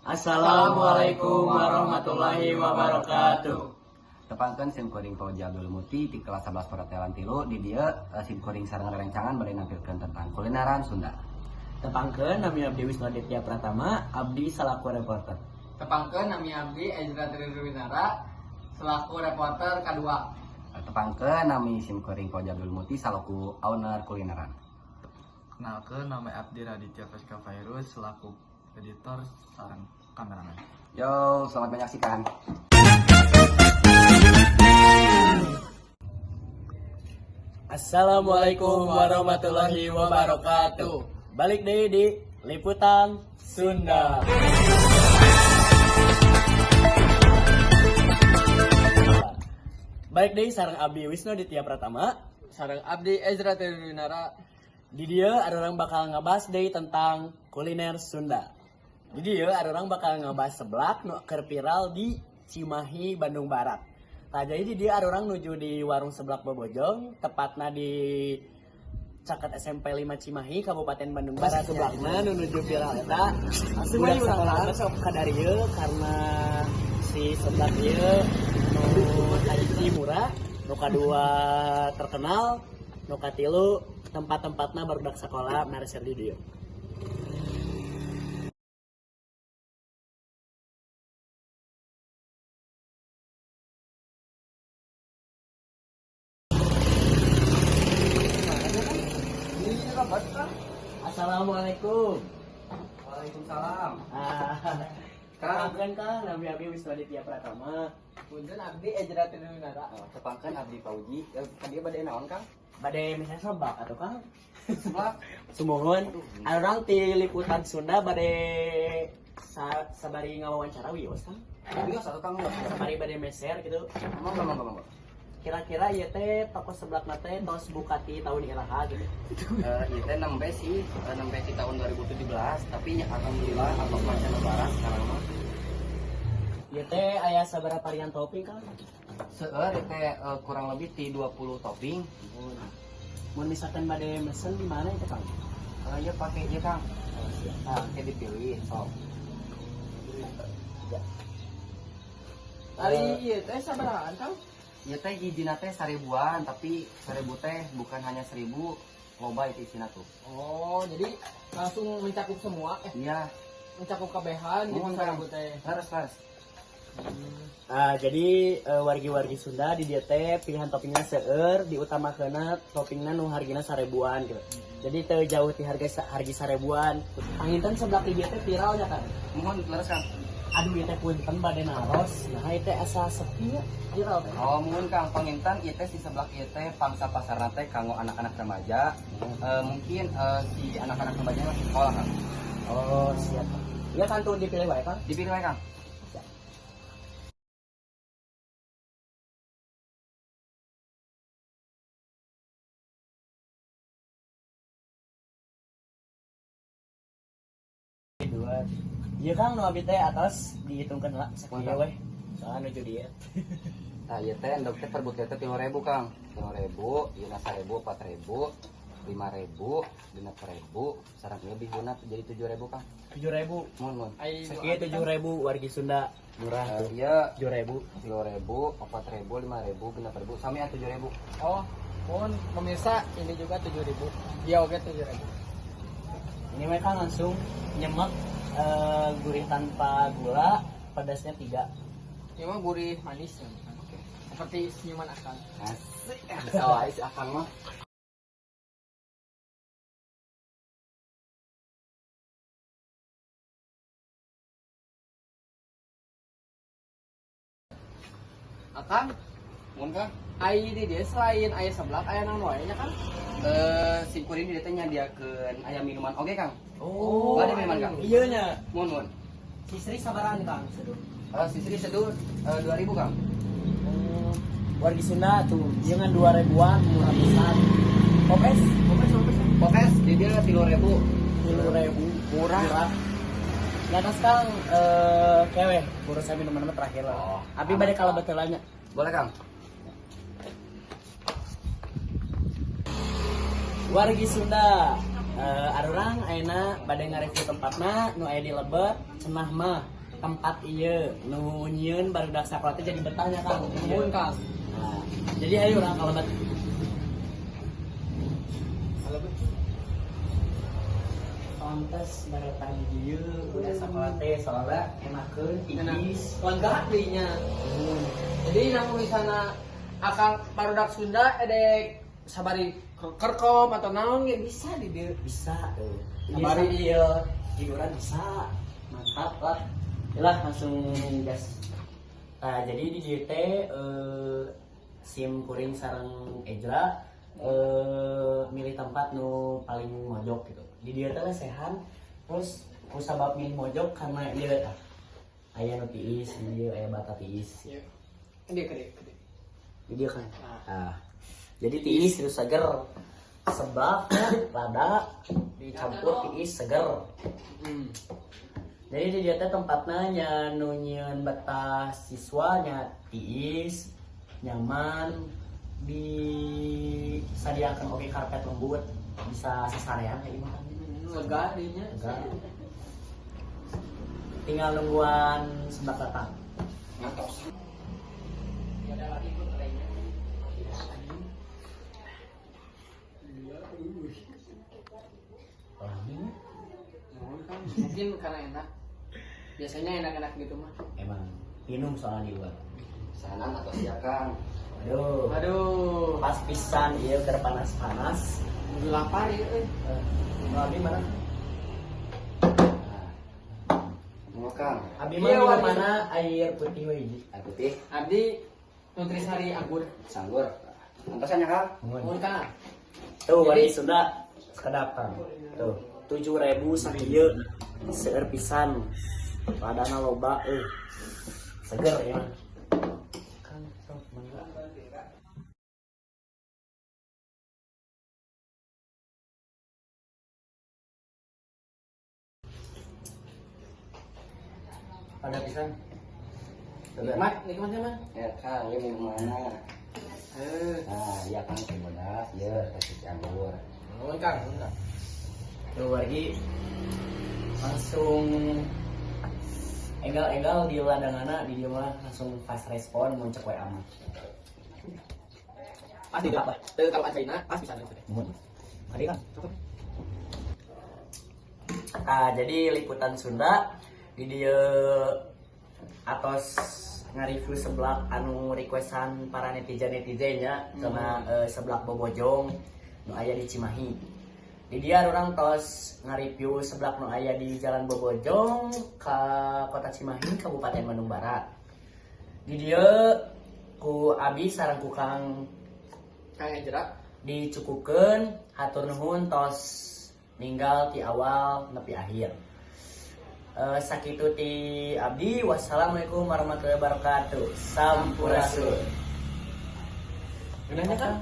Assalamualaikum warahmatullahi wabarakatuh. Tepangkeun sim kuring Fauzi Abdul Muti di kelas 11 Perhotelan 3. Di dieu sim kuring sareng rerencangan bade nampilkeun tentang kulineran Sunda. Tepangkeun, nami abdi Wisnu Aditya Pratama, abdi salaku reporter. Tepangkeun, nami abdi Ezra Triwinara selaku reporter kedua. Tepangkeun, nami sim kuring Fauzi Abdul Muti salaku owner kulineran. Kenalkeun, nama abdi Raditya Feska Fairuz selaku editor sareng kameramen. Yo, selamat menyaksikan. Assalamualaikum warahmatullahi wabarakatuh. Balik deui di Liputan Sunda. Balik deui sareng abdi Wisnu Aditya Pratama. Sareng abdi Ezra Triwinara. Di dieu arurang bakal ngebahas deui tentang kuliner Sunda. Di dieu arurang bakal ngebahas seblak nu keur viral di Cimahi, Bandung Barat. Nah, jadi di dieu arurang nuju di warung Seblak Bobojong, tepatna di caket SMP 5 Cimahi, Kabupaten Bandung Barat. Seblakna nu nuju viral eta Langsung budak aja urang sekolah mah sok ka dieu karena si seblak ieu nu kahiji murah, nu kadua terkenal, nu katilu tempat-tempatna barudak sekolah nareser di dieu. Assalamualaikum. Waalaikumsalam. Ah, Kang, kan Kang, nami abdi Wisnu Aditya Pratama. Punten, abdi Ezra Triwinara. Oh, tepangkeun, abdi Fauzi. Ka dieu bade naon, Kang? Bade misalnya seblak atuh, Kang. Seblak. Sumuhun, arurang ti Liputan Sunda bade sabari ngawawancara wios, Kang. Wios atuh, Kang, wios. Sabari bade meser gitu. Mangga, mangga, mangga. Kira-kira ieu teh toko seblak teh tos buka ti tahun iraha gitu? Ieu teh nembe sih, nembe di tahun 2017, tapi nya alhamdulillah atau mancanegara sekarang mah. Ieu teh aya sabaraha varian topping, Kang? Seueur ieu teh, kurang lebih ti 20 topping. Mun misalkan bade mesen di mana itu, Kang? Ieu pake ieu, Kang. Oh, siap. Nah, engke dipilih sok. Ya. Ari ieu teh sabarahaan, Kang? Ieu teh hijina teh 1000-an, tapi 1000 teh bukan hanya 1000, loba itu isina tuh. Oh, jadi langsung mencakup semua, Iya, mencakup kabehan gitu Mohon, Kang. 1000 teh. Harus, harus. Ah, jadi wargi-wargi Sunda di dieu teh pilihan toppingnya seueur, diutamakeunna toppingna nu hargina 1000-an gitu. Jadi teu jauh ti harga harga 1000-an. Panginten seblak di dieu teh viral nya, Kang? Mohon leres, Kang. Aduh, ieu teh punten bade naros. Nah, ieu teh asa sepi ya, viral teh. Oh, mohon Kang, panginten ieu teh si seblak ieu teh pangsa pasarna teh kanggo anak-anak remaja. Mungkin si anak-anak remaja masih sekolah, Kang. Oh, siap. Iya kan tuh dipilih wae, Kang. Dipilih wae, Kang. Siap. Dua. Iya Kang, nu abi teh atos dihitungkeun lah sakieu weh. Soalnya nuju dieu. Nah, ieu teh endog teh per butir teh 3.000, Kang. 3.000, ieu 1.000, 4.000, 5.000, 6.000, sareng ieu bihunna jadi 7.000, Kang. 7.000. Mohon, mohon. Ai Sakieu 7.000 wargi Sunda murah tuh. Ieu 7.000. 3.000, 4.000, 5.000, 6.000, sami aya 7.000. Oh, mohon pemirsa ini juga 7000. Dia oke 7000. Ini mereka langsung nyemek gurih tanpa gula, pedasnya 3. Ini mah gurih manis ya. Oke. Seperti senyuman Akang. Asik, bisa wae si Akang mah. Akang, Mohon, Kang. Ai di dieu selain aya seblak aya naon wae nya, Kang? Sim kuring di dieu teh nyadiakeun aya minuman oge, Kang. Oh. Bade minuman, Kang. Iya nya. Mohon, mohon. Sisri sabarahan, Kang? Seduh. Sisri seduh 2.000, Kang. Oh, wargi Sunda tuh, ieu ngan 2.000-an murah pisan. Popes, popes, popes. Popes di dieu 3.000. 3.000. Murah. Murah. Di atas Kang, kewe, urusan minuman mah terakhir lah. Oh, Abi bade kalebet heula nya. Boleh, Kang. Wargi Sunda, arurang ayeuna bade ngareview tempatna nu aya di lebet cenah mah. Tempat ieu nu nyieun barudak sakola teh jadi betahnya, Kang. Nuhun, Kang. Nah, jadi ayo urang kalebet. Kalebet. Pantes baretang di dieu budak sakola teh soalnya enakeun tiis. Lega dinya. Jadi namun di sana akang barudak Sunda edek sabari kerkom atau naon ge bisa di dieu. Bisa tuh. Sabari. Bisa ieu tiduran bisa. Mantap lah. Yalah, langsung gas. Nah, jadi di dieu teh sim kuring sareng Ejra milih tempat nu paling mojok gitu. Di dieu teh lesehan, terus ku sabab milih mojok karena ieu tah. Aya nu tiis, di dieu aya bata tiis. Iya. Gede gede gede. Di dieu kan. Nah, jadi tiis terus seger. Seblak lada dicampur tiis seger. Jadi di dieu teh tempatna nya nu nyieun betah siswa nya tiis, nyaman, disadiakan oge karpet lembut, bisa sasarean kayak gimana. Lega dinya. Lega. Tinggal nungguan seblak datang. Ngatos. Ada lagi ikut lainnya. Lami. Nuhun, Kang. Mungkin karena enak. Biasanya enak-enak gitu mah. Emang minum soalnya di luar. Sanan atau siap, Kang? Aduh, Aduh, pas pisan ieu keur panas-panas. udah lapar ya euy. Kalau Abi mana? Nah. Mau, Kang? Abi mah Iya, minum warna. mana air putih we hiji. Air putih, Abdi Nutrisari anggur. sanggur. Antosannya, Kang? Nuhun, Kang. Tuh, Jadi- wari Sunda sekedap, Kang. Tuh, 7.000 sakieu seueur pisan. Ladana loba euy. Seger ya. Kang, sok mangga. Ada pisan. Nikmat, nikmatnya mah. Ya, Kang, ini minum mana? Eh, Nah, iya Kang, teh bodas, ya, teh suci anggur. nuhun, Kang, nuhun, Kang. Tuh, wargi langsung enggal-enggal di ladangana di dieu mah langsung fast respon mun cek WA mah. Pas di apa? Teu kalau ajaina pas bisa nanti. Nuhun. Mari, Kang. Cukup. Ah, jadi liputan Sunda di dieu atos nge-review seblak anu requestan para netizen-netizennya sama seblak Bobojong nu aya di Cimahi. Di dieu urang tos nge-review seblak nu aya di Jalan Bobojong ke Kota Cimahi, Kabupaten Bandung Barat. Di dieu ku abi sareng ku Kang Kang Ejra. dicukupkeun, hatur nuhun tos ninggal ti awal nepi akhir. Sakitu ti abdi, wassalamualaikum warahmatullahi wabarakatuh. Sampurasun. Gunanya, Kang.